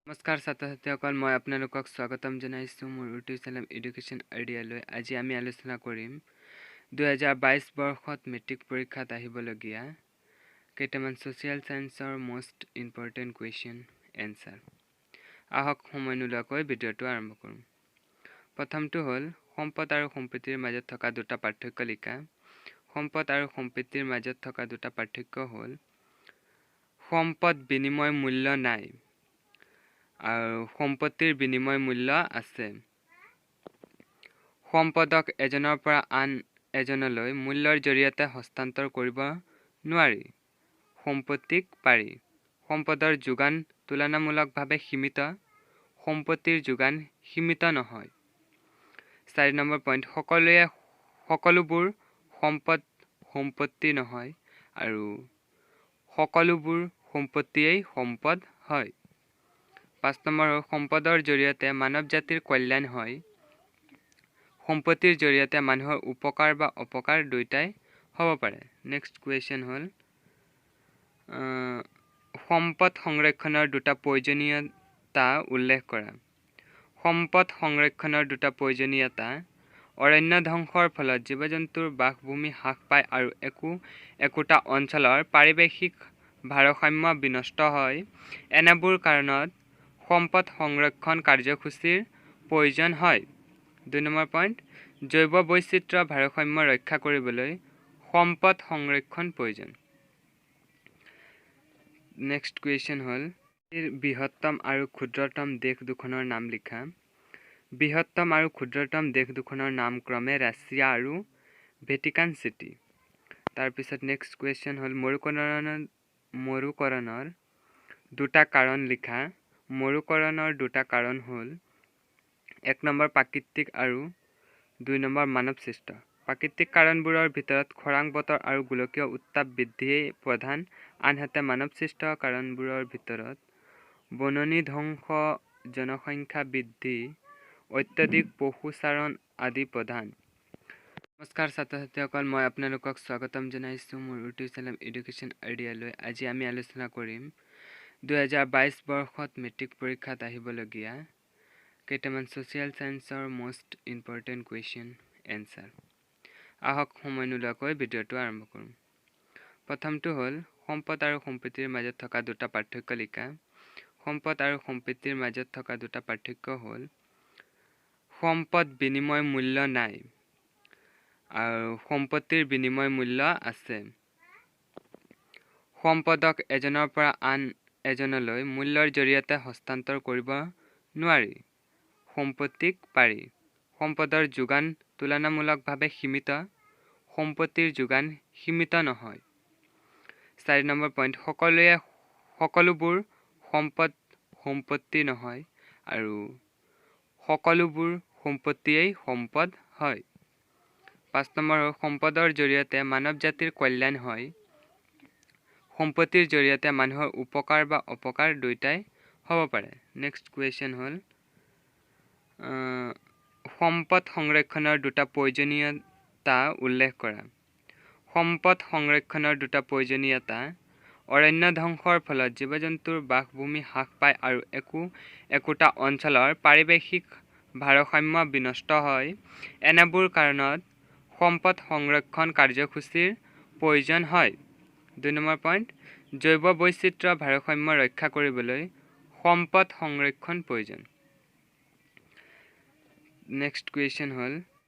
নমস্কাৰ ছাত্ৰ-ছাত্ৰীসকল, মই আপোনালোকক স্বাগতম জনাইছোঁ মোৰ ইউটিউব চেনেল এডুকেশ্যন আইডিয়ালৈ। আজি আমি আলোচনা কৰিম 2022 বৰ্ষত মেট্ৰিক পৰীক্ষাত আহিবলগীয়া কেইটামান ছ'চিয়েল ছায়েন্সৰ মষ্ট ইম্পৰ্টেণ্ট কুৱেশ্যন এনচাৰ। আহক, সময় নোলোৱাকৈ ভিডিঅ'টো আৰম্ভ কৰোঁ। প্ৰথমটো হ'ল, সম্পদ আৰু সম্পত্তিৰ মাজত থকা দুটা পাৰ্থক্য লিখা। সম্পদ আৰু সম্পত্তিৰ মাজত থকা দুটা পাৰ্থক্য হ'ল, সম্পদ বিনিময় মূল্য নাই আৰু সম্পত্তিৰ বিনিময় মূল্য আছে। সম্পদক এজনৰ পৰা আন এজনলৈ মূল্যৰ জৰিয়তে হস্তান্তৰ কৰিব নোৱাৰি, সম্পত্তিক পাৰি। সম্পদৰ যোগান তুলনামূলকভাৱে সীমিত, সম্পত্তিৰ যোগান সীমিত নহয়। 4 নম্বৰ পইণ্ট, সকলোবোৰ সম্পদ সম্পত্তি নহয় আৰু সকলোবোৰ সম্পত্তিয়েই সম্পদ হয়। 5 নম্বৰ হ'ল, সম্পদৰ জৰিয়তে মানৱ জাতিৰ কল্যাণ হয়, সম্পত্তিৰ জৰিয়তে মানুহৰ উপকাৰ বা অপকাৰ দুয়োটাই হ'ব পাৰে। নেক্সট কুৱেশ্যন হ'ল, সম্পদ সংৰক্ষণৰ দুটা প্ৰয়োজনীয়তা উল্লেখ কৰা। সম্পদ সংৰক্ষণৰ দুটা প্ৰয়োজনীয়তা: অৰণ্য ধ্বংসৰ ফলত জীৱ জন্তুৰ বাসভূমি হ্ৰাস পায় আৰু একো একোটা অঞ্চলৰ পাৰিৱেশিক ভাৰসাম্য বিনষ্ট হয়। এনেবোৰ কাৰণত সম্পদ সংৰক্ষণ কাৰ্যসূচীৰ প্ৰয়োজন হয়। 2 নম্বৰ পইণ্ট, জৈৱ বৈচিত্ৰ্য ভাৰসাম্য ৰক্ষা কৰিবলৈ সম্পদ সংৰক্ষণ প্ৰয়োজন। নেক্সট কুৱেশ্যন হ'ল, বৃহত্তম আৰু ক্ষুদ্ৰতম দেশ দুখনৰ নাম লিখা। বৃহত্তম আৰু ক্ষুদ্ৰতম দেশ দুখনৰ নাম ক্ৰমে ৰাছিয়া আৰু ভেটিকান চিটি। তাৰপিছত নেক্সট কুৱেশ্যন হ'ল, মৰুকৰণৰ দুটা কাৰণ লিখা। মৰুকৰণৰ দুটা কাৰণ হ'ল, 1 নম্বৰ প্ৰাকৃতিক আৰু 2 নম্বৰ মানৱসৃষ্ট। প্ৰাকৃতিক কাৰণবোৰৰ ভিতৰত খৰাং বতৰ আৰু গোলকীয় উত্তাপ বৃদ্ধিয়েই প্ৰধান। আনহাতে মানৱসৃষ্ট কাৰণবোৰৰ ভিতৰত বননি ধ্বংস, জনসংখ্যা বৃদ্ধি, অত্যধিক পশুচাৰণ আদি প্ৰধান। নমস্কাৰ ছাত্ৰ-ছাত্ৰীসকল, মই আপোনালোকক স্বাগতম জনাইছোঁ মোৰ ইউটিউব চেনেল এডুকেশ্যন আইডিয়ালৈ। আজি আমি আলোচনা কৰিম 2022 বৰ্ষত মেট্ৰিক পৰীক্ষাত আহিবলগীয়া কেইটামান ছ'চিয়েল ছায়েন্সৰ মষ্ট ইম্পৰ্টেণ্ট কুৱেশ্যন এনচাৰ। আহক, সময় নোলোৱাকৈ ভিডিঅ'টো আৰম্ভ কৰোঁ। প্ৰথমটো হ'ল, সম্পদ আৰু সম্পত্তিৰ মাজত থকা দুটা পাৰ্থক্য লিখা। সম্পদ আৰু সম্পত্তিৰ মাজত থকা দুটা পাৰ্থক্য হ'ল, সম্পদ বিনিময় মূল্য নাই আৰু সম্পত্তিৰ বিনিময় মূল্য আছে। সম্পদক এজনৰ পৰা আন এজনলৈ মূল্যৰ জৰিয়তে হস্তান্তৰ কৰিব নোৱাৰি, সম্পত্তিক পাৰি। সম্পদৰ যোগান তুলনামূলকভাৱে সীমিত, সম্পত্তিৰ যোগান সীমিত নহয়। 4 নম্বৰ পইণ্ট, সকলোবোৰ সম্পদ সম্পত্তি নহয় আৰু সকলোবোৰ সম্পত্তিয়েই সম্পদ হয়। 5 নম্বৰ হ'ল, সম্পদৰ জৰিয়তে মানৱ জাতিৰ কল্যাণ হয়, সম্পত্তিৰ জৰিয়তে মানুহৰ উপকাৰ বা অপকাৰ দুয়োটাই হ'ব পাৰে। নেক্সট কুৱেশ্যন হ'ল, সম্পদ সংৰক্ষণৰ দুটা প্ৰয়োজনীয়তা উল্লেখ কৰা। সম্পদ সংৰক্ষণৰ দুটা প্ৰয়োজনীয়তা: অৰণ্য ধ্বংসৰ ফলত জীৱ জন্তুৰ বাসভূমি হ্ৰাস পায় আৰু একো একোটা অঞ্চলৰ পাৰিৱেশিক ভাৰসাম্য বিনষ্ট হয়। এনেবোৰ কাৰণত সম্পদ সংৰক্ষণ কাৰ্যসূচীৰ প্ৰয়োজন হয়। 2 নম্বৰ পইণ্ট, জৈৱ বৈচিত্ৰ্য ভাৰসাম্য ৰক্ষা কৰিবলৈ সম্পদ সংৰক্ষণ প্ৰয়োজন। নেক্সট কুৱেশ্যন হ'ল